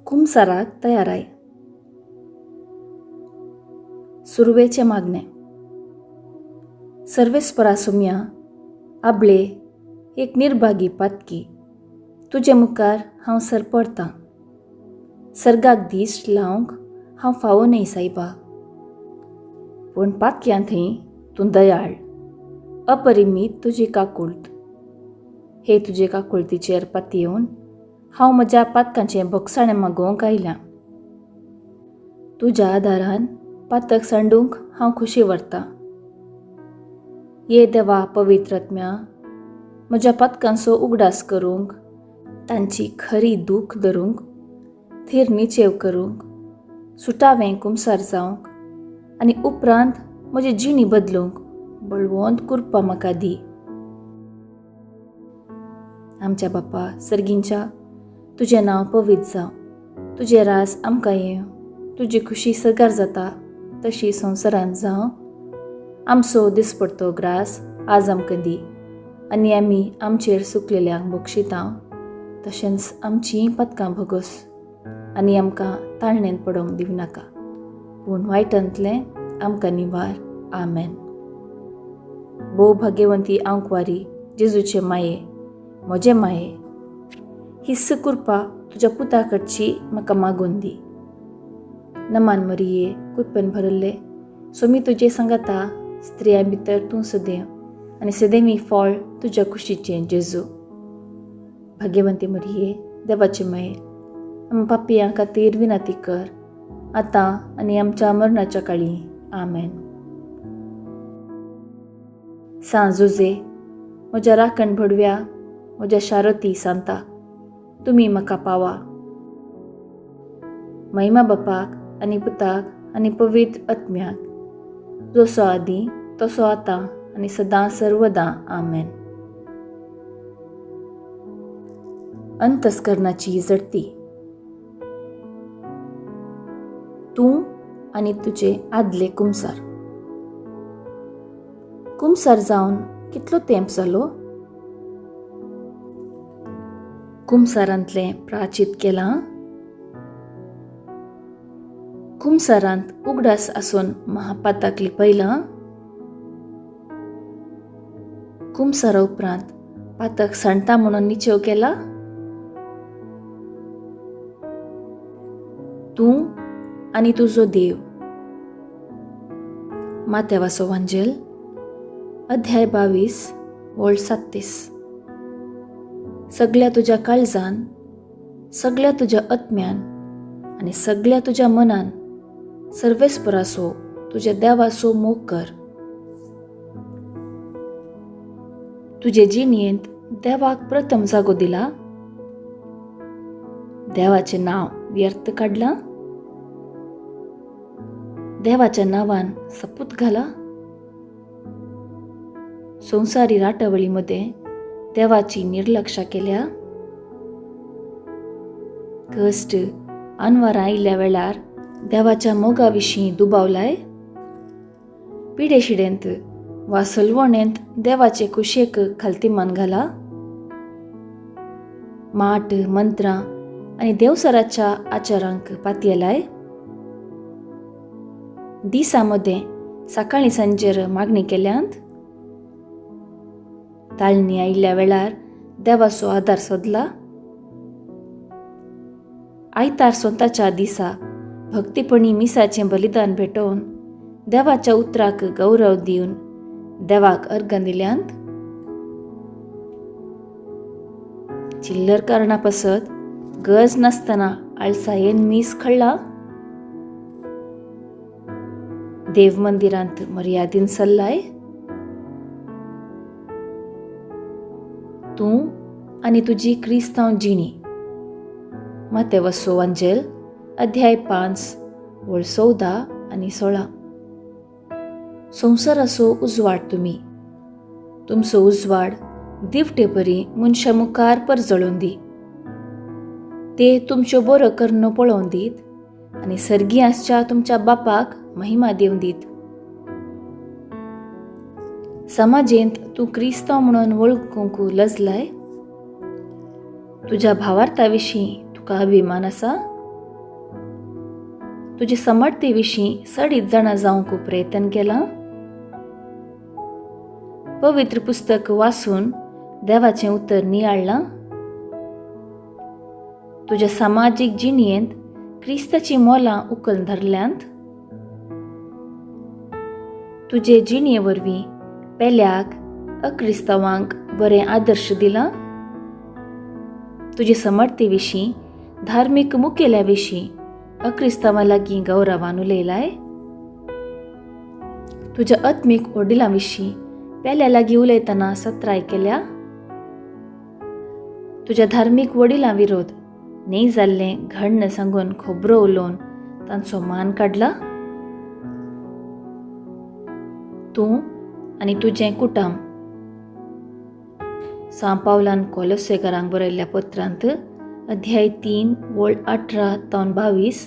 कुमसाराक तयाराय. सुरवेचें मागणें. सर्वेस्परा सोम्या, आबळे एक निर्भागी पातकी, तुजे मुखार हांव सरपडतां. सर्गाक दीस लावंक हांव फावो न्हय सायबा, पूण पातक्यां थंय तूं दयाळ, अपरिमीत तुजी काकुळट. हे तुजे काकुळतीचेर पातयेवन हांव म्हज्या पातकांचें भोगसाणें मागोवंक आयल्यां. तुज्या आदारान पातक सांडूंक हांव खुशी व्हरतां. ये देवा पवित्र आत्म्या, म्हज्या पातकांचो उगडास करूंक, तांची खरी दूख धरूंक, थीर निचेव करूंक, सुटावें कुमसार जावंक आनी उपरांत म्हजी जिणी बदलूंक बळवंत कुरपा म्हाका दी. आमच्या बापा सर्गींच्या, तुजें नांव पवित्र जावं, तुजें रास आमकां येवं, तुजी खुशी सगार जाता तशी संवसारांत जावं. आमचो दिसपडतो ग्रास आज आमकां दी आनी आमी आमचेर सुकलेल्यांक बक्षिता, तशेंच आमचीं पदकां भोगोस आनी आमकां ताळणेन पडोवंक दिवं नाका, पूण वायटांतलें आमकां निवार. आमेन. भोव भाग्यवंती आंकवारी जेजूचे माये, म्हजे माये, ही कृपा तुज्या पुता कडची म्हाका मागून दी. नमान मरिये, कुरपेन भरिल्ले, सोमी तुजे सांगाता, स्त्रियां भितर तूं सदैव आनी सदैवी फळ तुज्या कुशीचें जेजू. भाग्यवंती मरिये, देवाचे माये, आम पापयां खातीर विनंती कर, आतां आनी आमच्या मरणाच्या काळी. आमेन. सांव जुजे, म्हज्या राखण भडव्या, म्हज्या शारती सांता, तुमी म्हाका पावा. महिमा बापाक आनी पुताक आनी पवित्र आत्म्याक, जसो आदी तसो आतां आनी सदां सर्वदां. आमेन. अंतस्करणाची जडती. तूं आनी तुजे आदले कुमसार. कुमसार जावन कितलो तेंप जालो? कुमसारांतलें प्राचीत केलां? कुमसारांत उगडास आसून महापाताक लिपयलां? कुमसारा उपरांत पातक सांडटा म्हणून निचेव केला? तूं आनी तुजो देव. मातेवाचो वांजेल, अध्याय 22, वळ 37. सगल्या तुज्या काळजान, सगल्या तुज्या आत्म्यान आनी सगल्या तुज्या मनान सर्वेस्पराचो तुज्या देवाचो मोग कर. तुजे जिणेंत देवाक प्रथम जागो दिला? देवाचें नांव व्यर्थ काडलां? देवाच्या नांवान सपूत घाला? संवसारी राटावळी मदें देवाची निर्लक्षा केल्या? कश्ट आनवारां आयिल्ल्या वेळार देवाच्या मोगा विशीं दुबावलाय? पिडेशिडेंत वा सलवणेंत देवाचे कुशेक खालती मान घाला? माट मंत्रां आनी देवसराच्या आचारांक पातयेलाय? दिसा मदें सकाळीं सांजेर मागणी केल्यांत? ताळणी आयिल्ल्या वेळार देवाचो आदार सोदला? आयतार सोंताच्या दिसा भक्तीपणी मिसाचें बलिदान भेटोवन देवाच्या उतराक गौरव दिवन देवाक अर्गां दिल्यांत? चिल्लर कारणा पासत गरज नासतना आळसायेन मीस खळ्ळा? देव मंदिरांत मर्यादीन सल्लाय? तूं आनी तुजी क्रिस्तांव जिणी. मातेवसो वांजेल, अध्याय 5, वळ 14 आनी 16. संवसाराचो उजवाड तुमी. तुमचो उजवाड दिवटे परी मनशा मुखार परजळून दी. ते तुमच्यो बरो कर्ण पळोवन दीत आनी सर्गी आसच्या तुमच्या बापाक महिमा दिवन दीत. समाजेंत तूं क्रिस्तांव म्हणून वळखूंक लजलाय? तुज्या भावार्था विशीं तुका अभिमान आसा? तुजे समर्थे विशीं चडीत जाणा जावंक प्रयत्न केलां? पवित्र पुस्तक वाचून देवाचें उतर नियाळ्ळां? तुज्या सामाजीक जिणेंत क्रिस्ताचीं मोलां उखल धरल्यांत? तुजे जिणे वरवीं पेल्याक अक्रिस्तांवांक बरें आदर्श दिलां? तुजे समर्थे विशीं धार्मीक मुखेल्या विशीं अक्रिस्तांवां लागीं गौरवान उलयलाय? तुज्या आत्मीक वडिलां विशीं पेल्या लागीं उलयतना सत्राय केल्या? तुज्या धार्मीक वडिलां विरोध न्हय जाल्लें घडण सांगून खबरो उलोवन तांचो मान काडला? तूं आनी तुजें कुटुंब. सां पावलान कोलोसेकारांक बरयल्ल्या पत्रांत अध्याय 3 वळ 18 तावन 22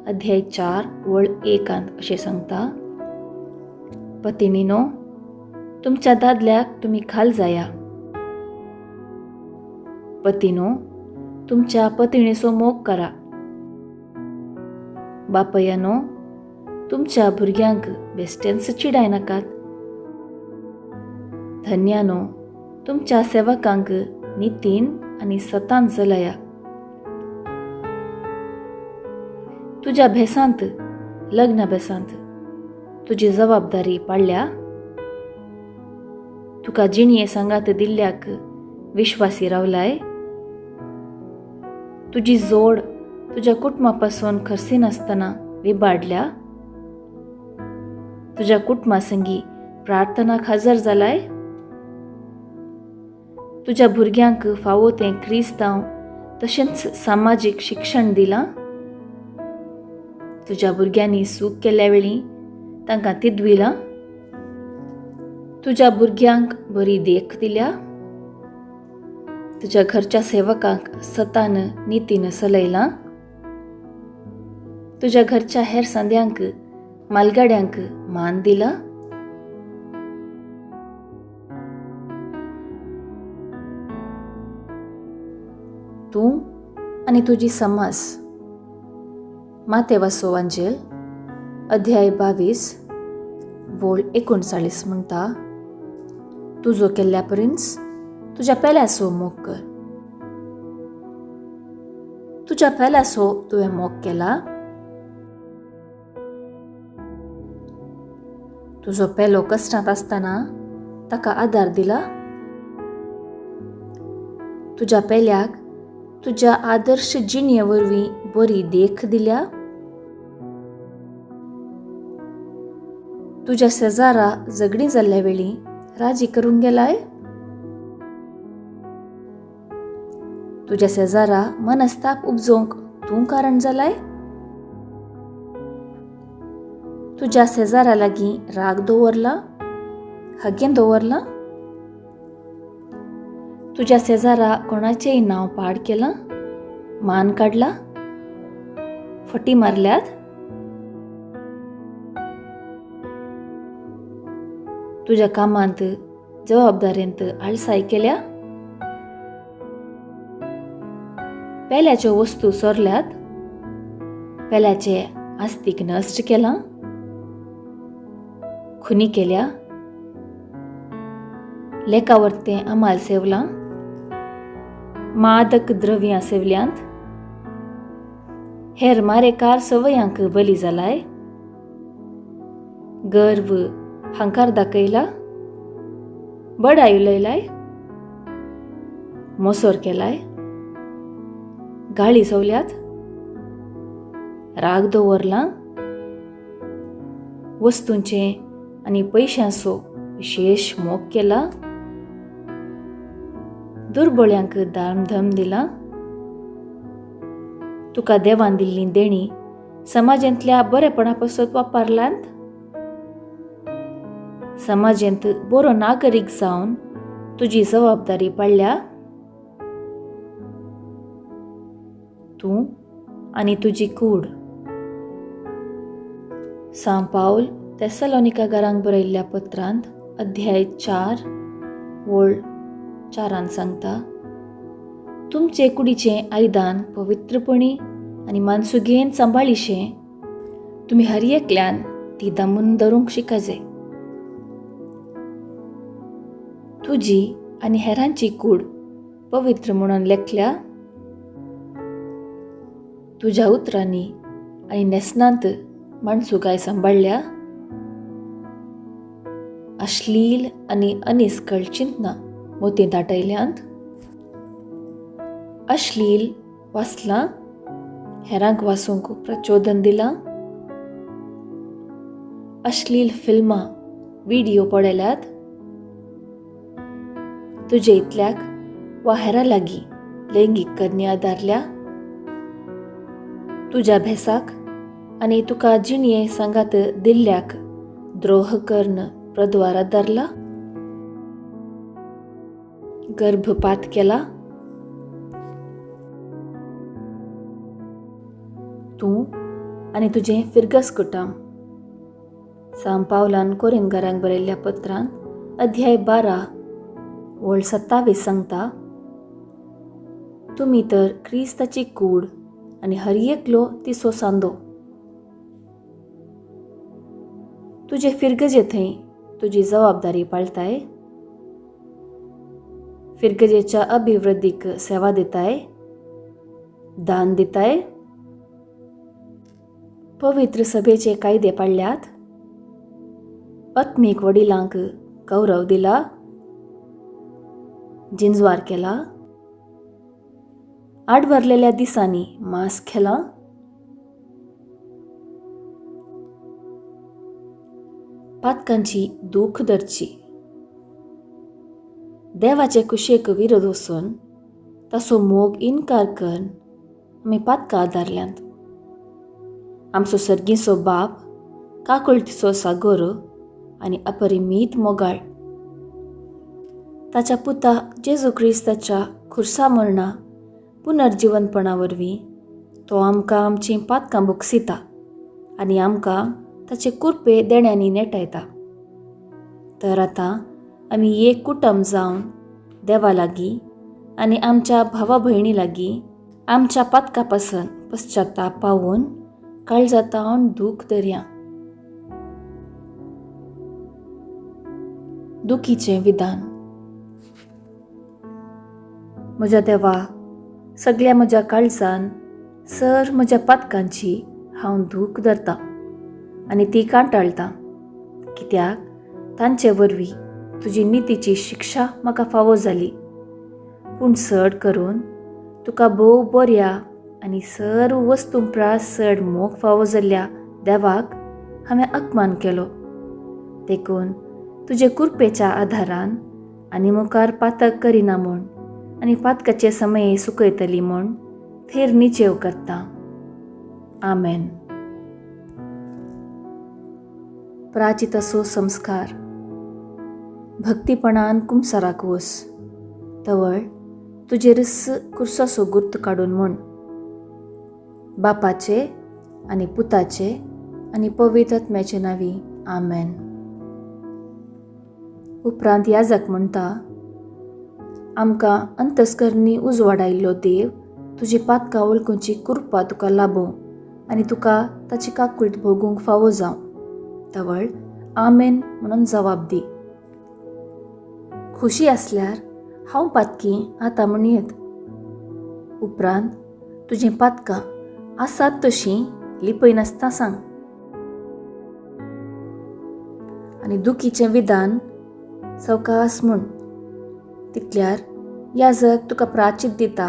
अध्याय 4 वळ 1 अशें सांगता, पतिणीनो, तुमच्या दादल्याक तुमी खाल जाया. पतिनो, तुमच्या पतिणेचो मोग करा. बापयानो, तुमच्या भुरग्यांक बेश्टेंच चिडायनाकात. धन्यानो, तुमच्या सेवकांक नितीन आनी सतान चलया. तुज्या भेसांत, लग्न भेसांत तुजी जबाबदारी पाडल्या? तुका जिणये सांगात दिल्ल्याक विश्वासी रावलाय? तुजी जोड तुज्या कुटुंबा पासून खर्सिनासतना विबाडल्या? तुज्या कुटुंबा संगी प्रार्थनाक हजर जालाय? तुज्या भुरग्यांक फावो तें क्रिस्तांव तशेंच सामाजीक शिक्षण दिलां? तुज्या भुरग्यांनी सूख केल्या वेळी तांकां तिदविलां? तुज्या भुरग्यांक बरी देख दिल्या? तुज्या घरच्या सेवकांक सतान नितीन चलयलां? तुज्या घरच्या हेर संद्यांक मालगाड्यांक मान दिला? तूं आनी तुजी समाज. मातेवासो वांजेल अध्याय 22 वोळ 39 म्हणटा, तुजो केल्ल्या प्रिन्स तुज्या पेल्यासो मोग कर. तुज्या पेल्यासो तुवें मोग केला? तुजो पेलो कश्टांत आसतना ताका आदार दिला? तुज्या पेल्याक तुज्या आदर्श जिणे वरवीं बरी देख दिल्या? तुज्या शेजारा झगडीं जाल्ल्या वेळी राजी करूंक गेलाय? तुज्या शेजारा मनस्ताप उपजोवंक तूं कारण जालाय? तुज्या शेजारा लागीं राग दवरला, हगें दवरलां? तुज्या शेजारा कोणाचेंय नांव पाड केलां, मान काडला, फटी मारल्यात? तुज्या कामांत जबाबदारेंत आळसाय केल्या? पेल्याच्यो वस्तू चोरल्यात? पेल्याचे आस्तीक नश्ट केलां? खुनी केल्या? लेखावरतें अमाल सेवलां? मादक द्रव्यां सेवल्यांत? हेर मारेकार संवयांक बली जालाय? गर्व हांकार दाखयला? बडाय उलयलाय? मोसोर केलाय? गाळी सवल्यात? राग दवरला? वस्तूंचें आनी पयशांचो विशेश मोग केला? दुर्बळ्यांक दाम धम दिला? तुका देवान दिल्ली देणी समाजांतल्या बरेपणा पासत वापरलांत? समाजांत बरो नागरीक जावन तुजी जबाबदारी पाडल्या? तूं आनी तुजी कूड. सां पावल तेसलोनिकागारांक बरयल्ल्या पत्रांत अध्याय 4 वळ 4 सांगता, तुमचे कुडीचें आयदान पवित्रपणी आनी मानसुगेन सांबाळिशें तुमी हर एकल्यान ती दामून धरूंक शिकजे. तुजी आनी हेरांची कूड पवित्र म्हणून लेखल्या. तुज्या उतरांनी आनी न्हेसणांत माणसुगाय सांबाळ्ळ्या. अश्लील आनी अनिस्कळ चिंतना मोतींत आटयल्यांत. अश्लील वाचलां, हेरांक वाचूंक प्रचोदन दिलां. अश्लील फिल्मां, व्हिडियो पळयल्यात. तुजे इतल्याक वा हेरां लागीं लैंगीक करणी आदारल्या. तुज्या भेसाक आनी तुका जिणये सांगात दिल्ल्याक द्रोह कर्ण प्रद्वार आदारला. गर्भपात केला. तूं आनी तुजें फिरगस कुटुंब. सांव पावलान कोरिनगारांक बरयल्ल्या पत्रांत अध्याय 12 वळ 27 सांगता, तुमी तर क्रिस्ताची कूड आनी हर एकलो तिसो सांदो. तुजे फिरगजे थंय तुजी जबाबदारी पाळताय. फिरगजेच्या अभिवृद्धीक सेवा दिताय, दान दिताय. पवित्र सभेचे कायदे पाळल्यात. आत्मीक वडिलांक गौरव दिला. जिंजवार केला. आडवरलेल्या दिसांनी मास खेला. पातकांची दूख धरची. देवाचे कुशेक विरोध वचून ताचो मोग इनकार करून आमी पातकां आदारल्यांत. आमचो सर्गीचो बाप काकुळटीचो सागोर आनी अपरिमीत मोगाळ. ताच्या पुता जेजू क्रिस्ताच्या खुर्सा मरणा पुनर्जिवनपणा वरवीं तो आमकां आमचीं पातकां बोगसिता आनी आमकां ताचे कुरपे देण्यांनी नेटायता. तर आतां आमी एक कुटुंब जावन देवा लागीं आनी आमच्या भावा भयणी लागीं आमच्या पातका पासून पश्चाताप पावून काळजातावन दूख दर्या. दुखीचें विधान. म्हज्या देवा, सगळ्या म्हज्या काळजान सर म्हज्या पातकांची हांव दूख धरतां आनी ती कांटाळटां, कित्याक तांचे वरवीं तुजी नितीची शिक्षा म्हाका फावो जाली. पूण चड करून तुका भोव बऱ्या आनी सर्व वस्तूं प्रास चड मोग फावो जाल्ल्या देवाक हांवें अपमान केलो. देखून तुजे कुरपेच्या आधारान आनी मुखार पातक करिना म्हूण आनी पातकाचे समय सुकयतली म्हूण थेर निचेव करता. आमेन. प्राचितसो संस्कार. भक्तीपणान कुमसाराक वस, तवळ तुजेरच कुर्साचो गुर्त काडून म्हूण. बापाचे आनी पुताचे आनी पवित्र आत्म्याचे नांवी आमेन. उपरांत याजक म्हणटा, आमकां अंतस्करणी उजवाडायल्लो देव तुजी पातकां वळखुची कृपा तुका लाबोवं आनी तुका ताची काकूळट भोगूंक फावो जावं. तवळ आमेन म्हणून जबाब दी. खुशी आसल्यार हांव पातकी आतां म्हणयेत. उपरांत तुजीं पातकां आसात तशीं लिपयनासतना सांग आनी दुखीचें विधान सवकास म्हूण. तितल्यार याजक तुका प्राचीत दिता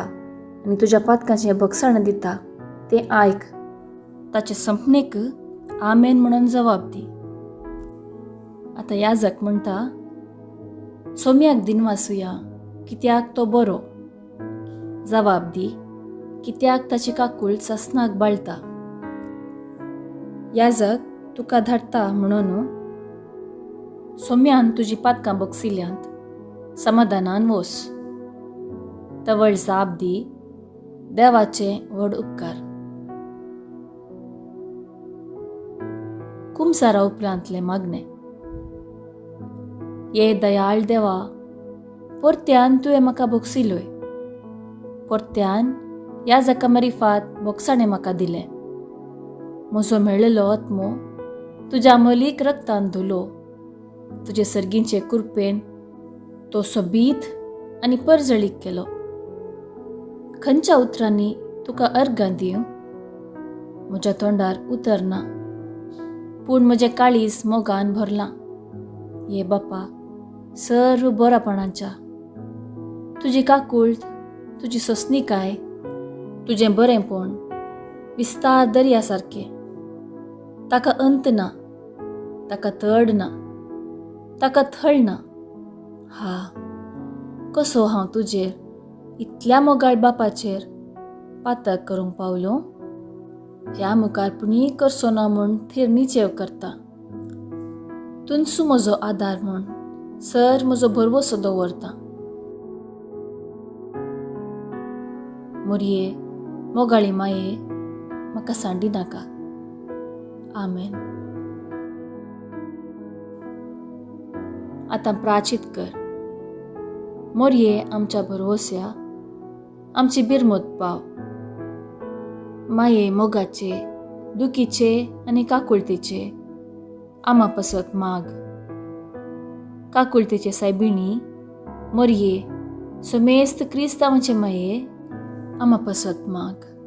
आनी तुज्या पातकांचें भगसण दिता तें आयक. ताचे संपणेक आमेन म्हणून जबाब दी. आतां याजक म्हणटा, सोम्याक दिनवासुया कित्याक तो बरो. जबाब दी कित्याक ताची काकूळ सासनाक बाळता. याजक तुका धाडटा म्हणून सोम्यान तुजी पातकां बगसिल्यांत समाधानान वोस. तवळ जाप दी, देवाचे व्हड उपकार. कुमसारा उपरांतलें मागणें. ये दयाळ देवा, परत्यान तुवें म्हाका भोगसिलोय. परत्यान ह्या जका मरिफात भोगसाणें म्हाका दिलें. म्हजो मेळ्ळेलो आत्मो तुज्या मलीक रक्तान धुलो, तुजे सर्गींचे कुरपेन तो सोबीत आनी परजळीक केलो. खंयच्या उतरांनी तुका अर्गां दिवं? म्हज्या तोंडार उतर ना, पूण म्हजें काळीज मोगान भरलां. ये बापा, सर्व बऱ्यापणाच्या तुजी काकूळट, तुजी सोंसणीकाय, तुजें बरेंपण विस्तार दर्या सारकें. ताका अंत ना, ताका तड ना, ताका थळ ना. हा, कसो हांव तुजेर, इतल्या मोगाळ बापाचेर पातक करूंक पावलो? ह्या मुखार पुणी करचो ना म्हूण थीर निचेव करता. तुंचो म्हजो आदार म्हूण सर म्हजो भरवसो दवरता. मोरये मोगाळी माये, म्हाका सांडी नाका. आमेन. आतां प्राचीत कर. मोरये आमच्या भरवस्या, आमची बिरमत पाव. माये मोगाचे, दुखीचे आनी काकुळतेचे आमा पसत माग. काकुळतेचे सायबिणी मोरये, समेस्त क्रिस्तांवाचे माये, आमा पसत माग.